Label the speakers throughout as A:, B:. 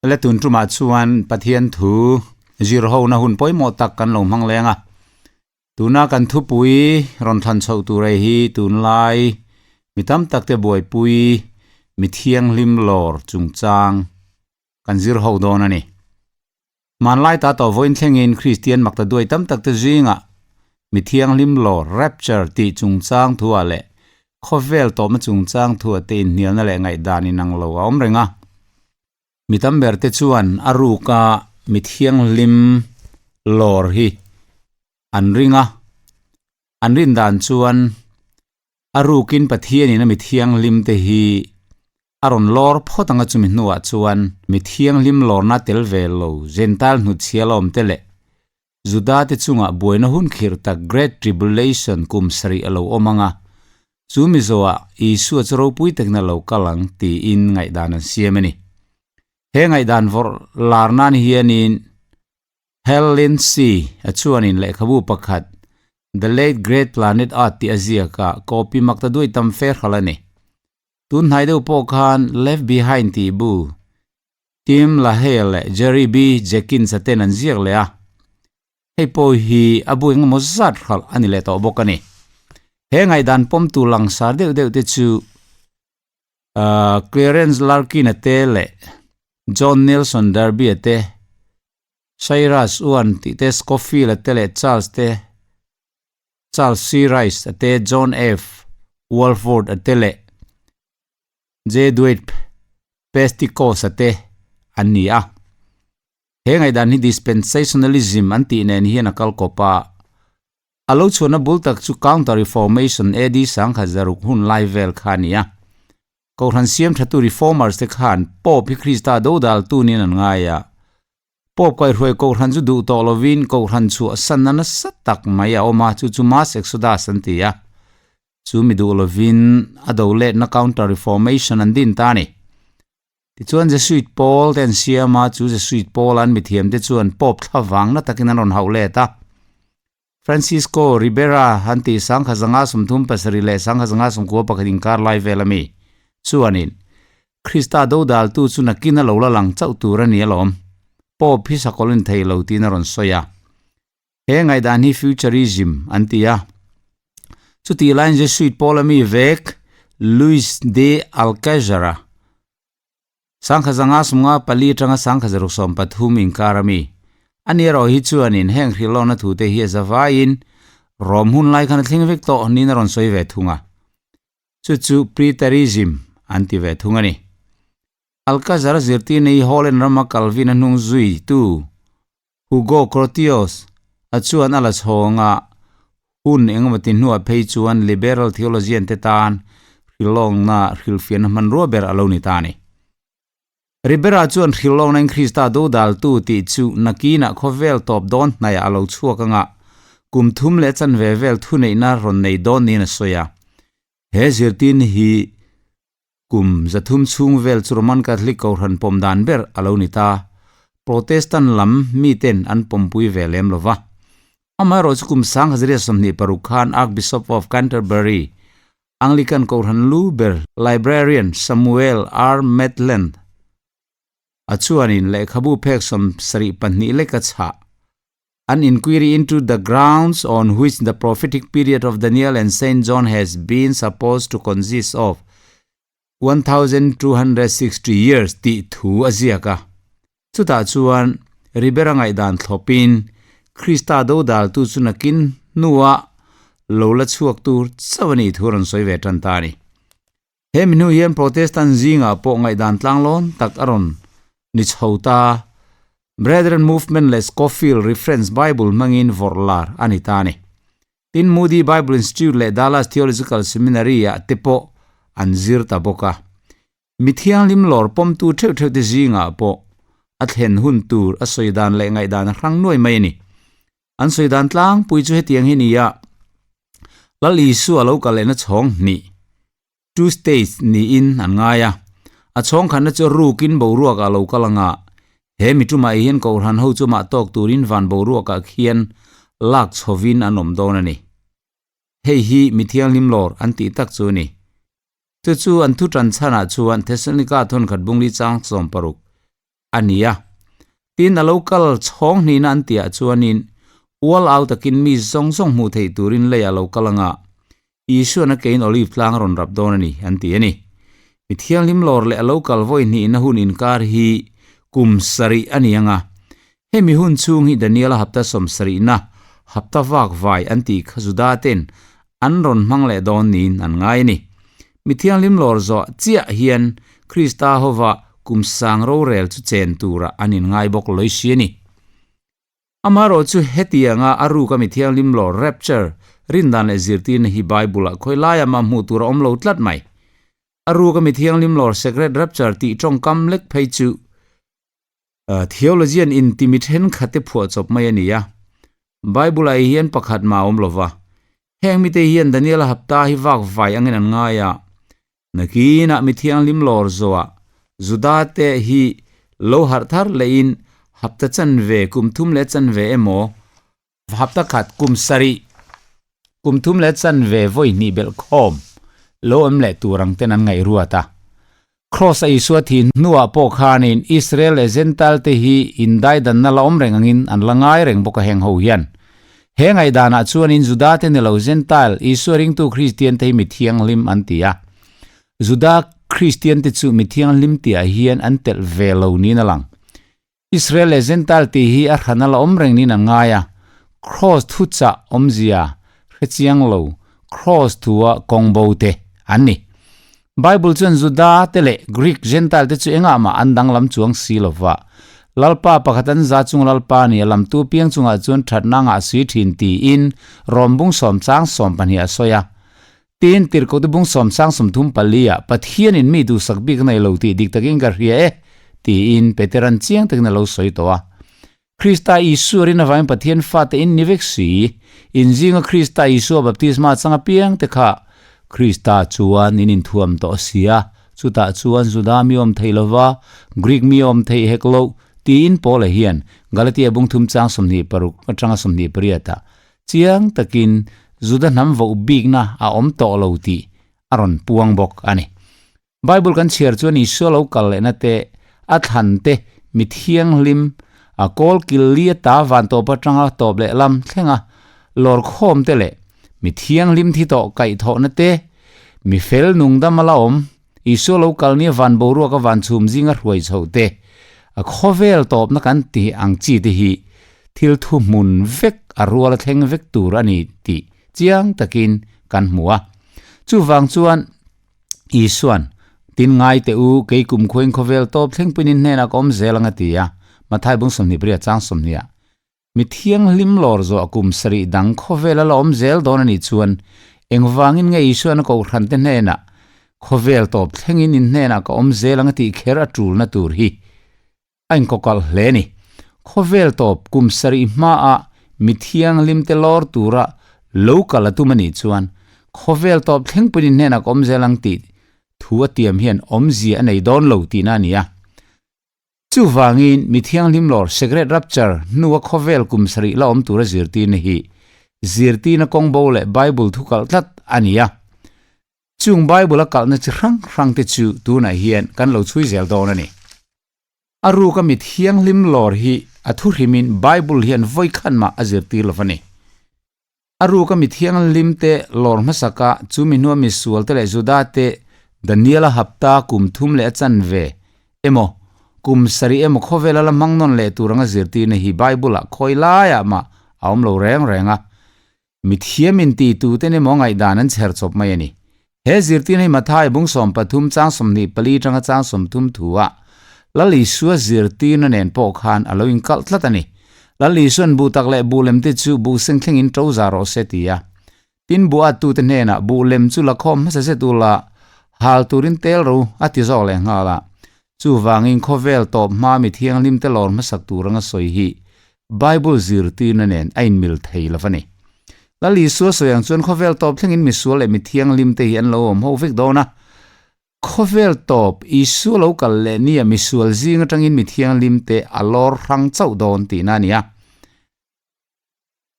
A: Le tun tumah chuan Pathian thu zir hona hun pawimawh tak kan lo hmang leng a. Tuna kan thupui rawn thlan chhoh tur ei hi tunlai mi tam tak te buaipui mi thianghlim lawr chungchang kan zir ho dawn a ni. Hmanlai ta tawh vawiin thlengin Kristian makta duai tam tak te zingah mi thianghlim lawr, rapture, tih chungchang thuah leh khawvel tawhna chungchang thuah te inhnialna leh ngaihdan inang lo a awm reng a. Mi tam ber te chuan a ruka mi thianghlim lawr hi an ring a, an rin dan chuan a rukin Pathianin a mi thianghlim te hi a rawn lawr phawt ang a chumi hnuah chuan mi thianghlim lawrna tel ve lo Gentile hnutchhia la awm te leh Juda te chungah buaina hun khirh tak Great Tribulation kum sarih a lo awm ang a, chu Mizoah Isua chu ropui takin a lo kal ang tiin ngaihdan an siam a ni. He ngaihdan vawrh lar nan hianin Hal Lindsey a chuanin lehkhabu pakhat The Late Great Planet Earth tih a ziak a, copy mak ta duai tam fe hral a ni. Tun hnai deuh pawh khan Left Behind tih bu Tim LaHaye leh Jerry B. Jenkins-a ten an ziak leh a, hei pawh hi a bu engemaw zat hralh a ni leh tawh bawk a ni. He ngaihdan pawmtu langsar deuh deuh te chu Clarence Larkin-a te leh John Nelson Darby-a te, Cyrus Uan tih te, Scofield-a te leh Charles te, Charles C. Rice-a te, John F. Walvoord-a te leh J. Dwight Pesticos-a te an ni a. He ngaihdan hi Dispensationalism an tih nen hian a kal kawp a. A lo chhuahna bul tak chu Counter-Reformation AD 1006 hun lai vel kha a ni a. Kohhran siam thatu Reformers te khan Pope hi Krista dodaltu niin an ngai a. Pope kaihruai Kohhran chu duh tawh lovin Kohhran chhuahsanna nasa tak mai a awm a, chu chu Mass Exodus an ti a. Chu mi duh lovin a do letna Counter Reformation an din ta a ni. Tichuan Jesuit pawl te an siam a, chu Jesuit pawl an mithiamte chuan Pope thla vangna takin an rawn hauh let a. Francisco Ribera an tih 1937 leh 1991 inkar lai vel a mi chuanin Krista dodaltu chu nakin a lo la lang chauh tur a ni alawm, Pope hi sakawlh a ni thei lo tiin a rawn sawi a. He ngaihdan hi Futurism an ti a. Chutih laiin Jesuit pawl a mi vek Luis de Alcazar-a 1954 atanga 1973 inkar a mi a ni erawh hi chuanin heng hrilhlawkna thute hi a za vaiin Rom hun lai khan a thleng vek tawh niin a rawn sawi ve thung a. Chu chu Preterism an ti ve thung a ni. Alcazar-a zirtirna hi Holland rama Calvin-a hnung zuitu Hugo Grotius a chuan a la chhawng a, hun engemaw ti hnuah phei chuan liberal theologian te tan hrilhlawkna hrilhfiahna hmanrua ber a lo ni ta a ni. Ribera chuan hrilhlawkna in Krista dodaltu tih chu nakinah khawvel tawp dawn hnaiah a lo chhuak anga kum thum leh chanve vel thuneihna rawn nei dawn niin a sawi a. He zirtirna hi Kum zathum chhung vel chu Roman Catholic Kohhran pawm dan ber a lo ni ta. Protestant lam miten an pawmpui ve lem lo va. Amaherawh chu kum 1926 khan Archbishop of Canterbury, Anglican Kohhran lu ber Librarian Samuel R. Maitland a chuanin lehkhabu phek 72 lek a chhah. An inquiry into the grounds on which the prophetic period of Daniel and Saint John has been supposed to consist of 1260 years tih thu a ziak a. Chutah chuan Ribera ngaihdan thlawpin Krista dodaltu chu nakin hnua lo la chhuak tur chauh a nih thu a rawn sawi ve tan ta a ni. He mi hnu hian Protestant zingah pawh ngaihdan tlanglawn tak a rawn ni chho ta. Brethren Movement leh Scofield Reference Bible hmangin vawrh lar a ni ta a ni. Tin, Moody Bible Institute leh Dallas Theological Seminary-ah te pawh an zir ta bawk a. Mi thianghlim lawr pawmtu theuh theuh te zingah pawh a thlen hun tur a sawi dan leh ngaihdan a hrang nuai mai a ni. An sawi dan tlangpui chu hetiang hi a ni a, Lal Isua lo kal lehna chhawng hnih, two states, niin an ngai a. A chhawng khatna chu rukin boruakah lo kal ang a, he mi tumah hian Kohhran ho chu mah tawk turin van boruakah khian lak chhovin an awm dawn a ni. Hei hi mi thianghlim lawr an tih tak chu a ni. Chu chu an thu tan chhanah chuan Thessalonika thawnkhat bungli chang 16. a ni a. Tin, a lo kal chhawng hnihna an tihah chuanin ual au takin mi zawng zawng hmuh theih turin leiah a lo kal anga Isuan a kein Olive tlang a rawn rap dawn a ni, an ti a ni. Mi thianghlim lawr leh a lo kal vawi hnihna hun inkar hi kum sarih a ni anga, hemi hun chhung hi Daniela hapta sawmsarihna hapta vak vai an tih kha Juda ten an rawn hmang leh dawn niin an ngai a ni. Mi thianghlim lawr zawh chiah hian Krista hova kum sang rorel chu chen turah an inngai bawk lawih si a ni. Amaherawh chu hetianga a ruka mi thianghlim lawr, rapture, rindan leh zirtirna hi Bible-ah khawi laiah mah hmuh tur a awm lo tlat mai. A ruka mi thianghlim lawr, secret rapture, tih tawngkam lek phei chu theologian inti mi thenkhatte phuahchawp mai a ni a. Bible-ah hian pakhat mah a awm lo va. Heng mite hian Daniela hapta hi vak vai angin an ngai a. Nakinah mi thianghlim lawr zawhah Juda-te hi lo harh thar lehin hapta chanve kum thum leh chanve emaw, hapta khat kum sarih kum thum leh chanve vawi hnih belh khawm lo awm leh tur ang ten an ngaihruat a. Kraws a Isua thih hnuah pawh khanin Israel leh Zentail te hi indaidanna la awm reng angin an la ngai reng bawk a heng ho hian. He ngaihdanah chuanin Juda te ni lo Zentail, Isua ringtu Kristian te hi mi thianghlim an ti a. Juda Kristian te chu mi thianghlim tihah hian an telh ve lo niin a lang. Israel leh Zentail tih hi a hran a la awm reng niin an ngai a. Kraws thuchah awmzia hre chiang lo Kraws thua kawng bo te an ni. Bible chuan Juda te leh Greek Zentail te chu engah mah an danglam chuang si lo va. Lalpa pakhat an za chung Lalpa ni a lamtu piang chungah chuan thatna ngah si thin tiin Rom bung sawm chang 12 a sawi a. Tin, Tirhkohte bung sawmsang 34 ah Pathianin mi duhsak bik nei lo tih dik takin ka hria e, tiin Petera'n chiang takin a lo sawi tawh a. Krista Isua rin avangin Pathian fate in ni vek si, in zinga Krista Isua baptisma chang apiang te kha Krista chuan in inthuam tawh si a, chutah chuan Juda mi awm thei lova, Greek mi awm thei hek lo, tiin Paula hian Galatia bung thum chang 26 atanga 28 ah Chiang takin Juda hnam voh bikna a awm tawh lo tih a rawn puang bawk a ni. Bible kan chhiar chuan Isua lo kal lehna te, a thlan te, mi thianghlim, a kawl kil li ata van tawp atanga tawp leh lam thlenga lawr khawm te leh mi thianghlim thi tawh kaihthawhna te, mi fel nungdam a la awm, Isua lo kal nia van boruak a van chhum zinga hruai chhoh te, a khawvel tawpna kan tih ang chi te hi thil thuhmun vek a rual a thleng vek tur a ni tih chiang takin kan hmu a. Chuvang chuan Isua'n, Tin ngai teh u, kei kum khuain khawvel tawp thlengpuiin in hnenah ka awm zel ang a ti a, Mathai bung 28 chang 20 ah. Mi thianghlim lawr zawh kum sarih dang khawvel a la awm zel dawn a nih chuan engvangin nge Isuan a kohhrante hnenah khawvel tawp thlengin in hnenah ka awm zel ang a tih kher a tulna tur hi a inkawkalh hle a ni. Khawvel tawp kum sarih hmaah mi thianghlimte lawr tura lo kal a tum a nih chuan khawvel tawp thlengpuiin in hnenah ka awm zel ang tih thu a tiam hian awmzia a nei dawn lo tihna a ni a. Chuvangin, mi thianghlim lawr, secret rapture, hnua khawvel kum sarih la awm tura zirtirna hi zirtirna kawng bo leh Bible thu kalh tlat a ni a. Chung Bible a kalhna chi hrang hrangte chu tunah hian kan lo chhui zel dawn a ni. A ruka mi thianghlim lawr hi a thuhrimin Bible hian vawikhan mah a zirtir lo va ni. A ruka mi thianghlimte lawr hmasaka chu mi hnua misualte leh Judate Daniela hapta kum thum leh a chanve emaw, kum sarih emaw khawvela la hmang nawn leh tur anga zirtirna hi Bible-ah khawi laiah mah a awm lo reng reng a. Mi thiam intituten emaw ngaihdan an chher chawp mai a ni. He zirtirna hi Mathai bung 13 chang 24 tanga chang 30 thu-ah Lal Isua zirtirna nen pawh khan a lo inkalh tlat a ni. Lal Isua'n buh tak leh buh lem te chu buh seng thlengin to za rawh se ti a. Tin buh attute hnenah buh lem chu la khawm hmasa se tu la hal turin tel ro a ti zawk leh nghal a. Chuvangin khawvel tawp hma mi thianghlim te lawr hmasak tur anga sawi hi Bible zirtirna nen a inmil thei lo va ni. Lal Isua sawi ang chuan khawvel tawp thlengin misual leh mithianghlim te hi an lo awm ho vek dawn a. Khawvel tawp Isua lo kal leh nia misual zing atangin mithianghlim te a lawr hrang chauh dawn tihna a ni a.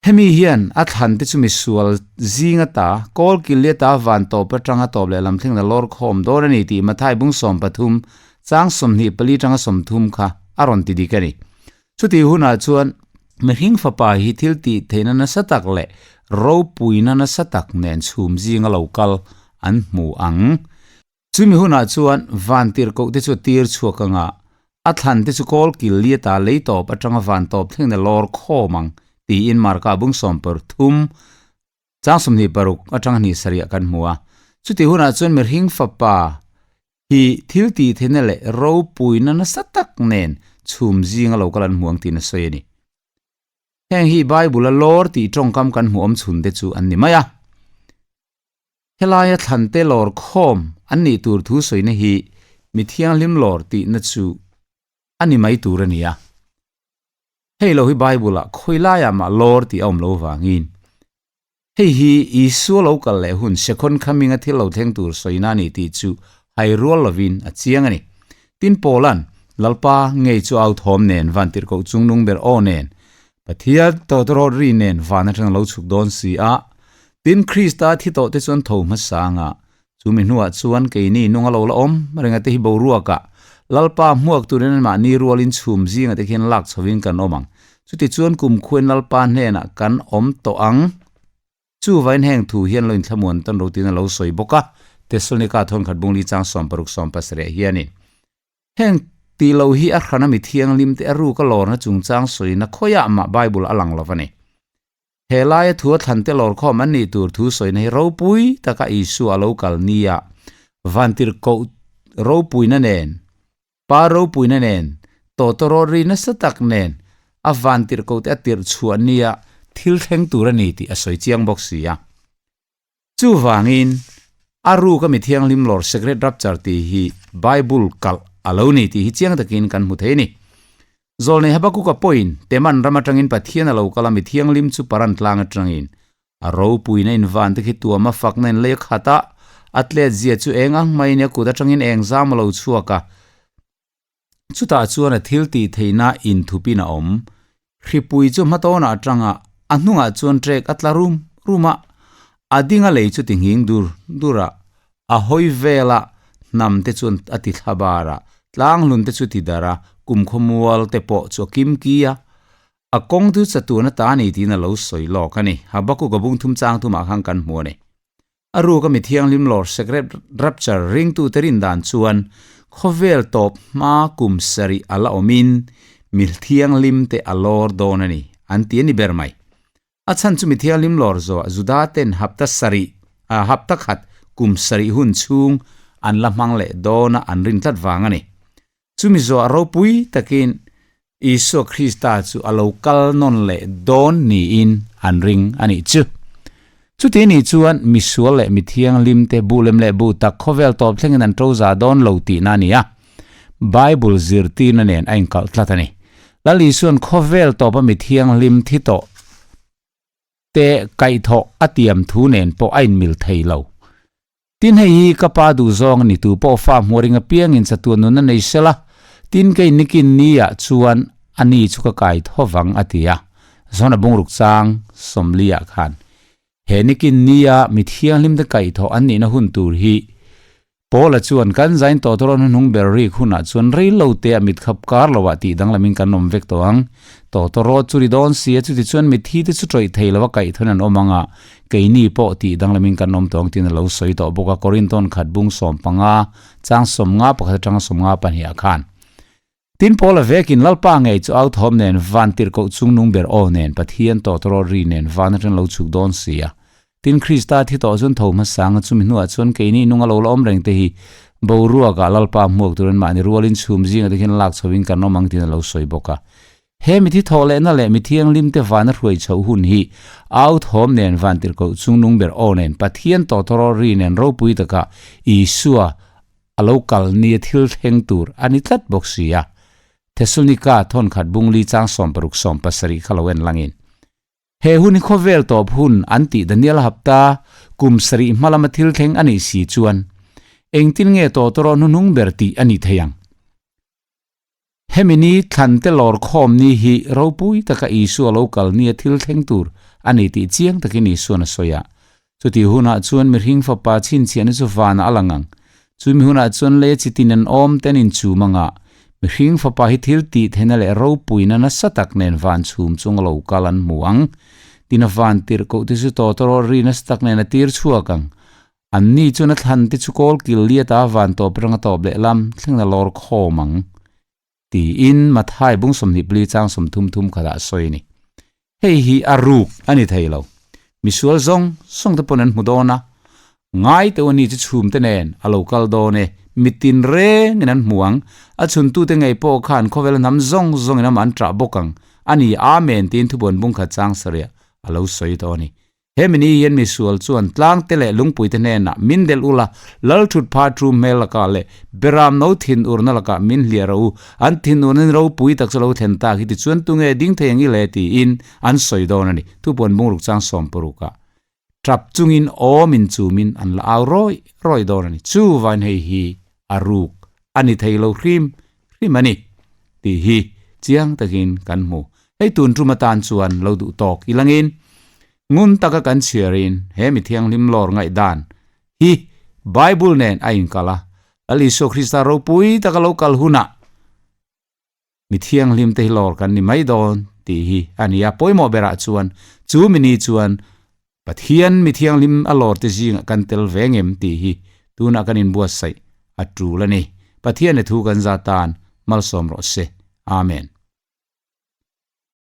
A: Hemi hian a thlan te chu misual zing ata kawl kil leh ata van tawp atanga tawp leh lam thlengin a lawr khawm dawn a ni tih Mathai bung 13 chang 24 tanga 30 kha. a rawn ti dik a ni. Chutih hunah chuan mihring fapa hi thil tih theihna nasa tak leh ropuina nasa tak nen chhum zinga lo kal an hmu ang. Chumi hunah chuan van tirhkoh te chu a tir chhuak ang a, a thlan te chu kawl kil li ata lei tawp atanga van tawp thlengin a lawr khawm ang tiin Marka bung 13 chang 26 atanga hnih sarih ah kan hmu a. Chutih hunah chuan mihring fapa hi thil tih theihna leh ropuina nasa tak nen chhum zinga lo kal an hmu ang tiin a sawi a ni. Heng hi Bible-a lawr tih tawngkam kan hmuh awm chhun te chu an ni mai a. Helaia thlante lawr khawm an nih tur thu sawina hi mi thianghlim lawr tihna chu a ni mai tur a ni a. Hei lo hi Bible-ah khawi laiah mah lawr tih a awm lo vangin hei hi Isua lo kal leh hun second coming-a thil lo thleng tur sawina a ni tih chu hai rual lovin a chiang a ni. Tin Paula'n, Lalpa ngei chu au thawm nen van tirhkoh chungnung ber aw nen, Pathian tawtawrawt ri nen van atang lo chhuk dawn si a, tin Krista thi tawh te chuan tho hmasa anga, chu mi hnuah chuan keini nung a lo la awm renga te hi boruakah Lalpa hmuak turin anmahni rualin chhum zinga te khian lak chhovin kan awm ang. Chutichuan kumkhuain Lalpa hnenah kan awm tawh ang. Chuvain heng thu hian lo inthlamuan tawn ro tiin a lo sawi bawk a, Thessalonika thawnkhat bungli chang 60 17 hianin, Heng tih lo hi a hrana mi thianghlim te a ruk a lawrna chungchang sawina khawiah mah Bible a lang lo a ni. He laia thu a thlan te lawrkhawm an nih tur thu sawina hi ropui taka Isua a lo kal nia vantirhkoh ropuina nen Pa ropuina nen, tawtawrawt ri nasa tak nen a van tirhkoh te a tirh chhuah nia thil thleng tur a ni tih a sawi chiang bawk si a. Chuvangin, a ruk a mi thianghlim lawr secret rapture tih hi Bible kalh a lo ni tih hi chiang takin kan hmu thei a ni. Zawlnei Habakuka pawhin Teman ram atangin Pathian a lo kal a mi thianghlim chu Paran tlang atangin A ropuina in van te khi tuam a fakna in lei a khat a, a tlet zia chu eng ang maiin a kut atangin eng zam a lo chhuak a. Chutah chuan a thil tih theihna inthupin a awm. Hripui chu hmatawnah atanga a hnungah chuan trek a tla rum rum a, a ding a lei chu ti nghing dur dur a, a hawi vel a, hnam te chuan a ti thla bar a, tlang hlun te chu ti dar a, kumkhaw mual te pawh chu a kim ki a. A kawng chu chatuan ata a ni tiin a lo sawi lawk a ni. Habakkuk a bung thum chang thumah khan kan hmu a ni. A ruk a mi thianghlim lawr secret rapture ringtute rin dan chuan khawvel tawp hma kum sarih a la awmin mi thianghlim te a lawr dawn a ni an ti a ni ber mai. A chhan chu mi thianghlim lawr zawhah Juda ten hapta sarih hapta khat kum sarih hun chhung an la hmang leh dawn a an rin tlat vang a ni. Chumi zawh ropui takin Isua Krista chu a lo kal nawn leh dawn niin an ring a nih chu. Chuti nih chuan misual leh mithianghlim te bu lem leh bu tak khawvel tawp thlengin an to za dawn lo tihna a ni a. Bible zirtirna nen a inkalh tlat a ni. Lal Isua'n khawvel tawpa mithianghlim thi tawh te kaihthawh a tiam thu nen pawh a inmil thei lo. Tin hei hi ka pa duh zawng a ni tu pawh fa hmuh ring apiangin chatuan nun a nei sela, tin kei nikin ni ah chuan a ni chu ka kai tho vang a ti a, Zona bungruk chang 40 ah khan he nikin ni a mi thianghlim te kaihthawh an nihna hun tur hi Paula chuan kan zain tawh tawh rawn hnung ber rik hunah chuan rei lo te ah mit khap kar lo ah tih danglamin kan awm vek tawh ang. Tawh tawh rawt chu ri dawn si a, chuti chuan mitthi te chu tawih thei lo a kaihthawin an awm ang a, keini pawh tih danglamin kan awm tawh ang tiin a lo sawi tawh bawk a, Korintawn khat bung 15 chang 50 pakhat atanga 52 ah khan. Tin Paula vekin Lalpa ngei chu au thawm nen van tirhkoh chungnung ber aw nen Pathian tawh tawrawt ri nen van atang lo chhuk dawn si a. Tin Krista thi tawh chuan tho hmasanga chumi hnuah chuan keini nung a lo la awm reng te hi boruakah Lalpa hmuak turin mahni rualin chhum zinga te khian lak chhovin kan awm ang tiin a lo sawi bawk a. He mithi thawh lehna leh mithianghlim te vana hruai chhoh hun hi au thawm nen van tirhkoh chungnung ber aw nen Pathian tawh tawrawt ri nen ropui taka Isua a lo kal nia thil thleng tur a ni tlat bawk si a. Thessalonika thawnkhat bungli chang 60 70 kha lo en langin He hun hi khawvel tawp hun an tih Daniel hapta kum sarih hma lama thil thleng a nih si chuan engtin nge tawtawrawh hnuhnung ber tih a nih thei ang? Hemi ni thlan te lawr khawm ni hi ropui taka Isua lo kal nia thil thleng tur a ni tih chiang takin Isuan a sawi a. Chutih hunah chuan mihring fapa chhinchhiahna chu vanah a lang ang. Chumi hunah chuan lei a chitin an awm ten inchum anga. Mihring Fapa hi thil tih theihna leh ropuina nasa tak nen van chhum chunga lo kal an hmu ang. Tina van tirh koh te chu tawtawrawt ri nasa tak nen a tir chhuak ang. Anni chuan a thlan te chu kawl kil liat a van tawp ranga tawp leh lam thlengna lawr khawm ang. Tiin Mathai bung 24 chang 30 thum khatah a sawi a ni. Hei hi a ruk a ni thei lo. Misual zawng zawng te pawn an hmu dawn a, ngai teuh a ni chu chhum te nen a lo kal dawn e, mitin rengin an hmu ang, a chhuntute ngei pawh khan khawvel hnam zawng zawngin amah an ṭah bawk ang a ni, Amen tiin thubuan bung khat chang sarih a lo sawi tawh a ni. Hemi ni hian misual chuan tlangte leh lungpuite hnenah min delh ula, lal thut pha thu hmel lakah leh beram no thin urna lakah min hliah rawh u, an thin urna ni ropui tak chu lo thlen tak hi tichuan tunge ding thei ang i le tiin an sawi dawn a ni. Thupuan bungruk chang sawmparukah tap chungin awmin chumin an la au rawi rawi dawn a ni. Chuvain hei hi a ruk a ni thei lo hrim hrim a ni tih hi chiang takin kan hmu. Hei tun tum atan chuan lo duh tawk ilangin ngun taka kan chhiarin he mi thianghlim lawr ngaihdan hi Bible nen a inkal a, Lal Isua Krista ropui taka lo kal hunah mi thianghlim te hi lawr kan ni mai dawn tih hi a ni a. Pawimawh berah chuan chu mi ni chuan Pathian mi thianghlim a lawr te zingah kan tel ve ngem tih hi tunah kan inbuatsaih a tul a ni. Pathian e thu kan za tan malsawm rawh se. Amen.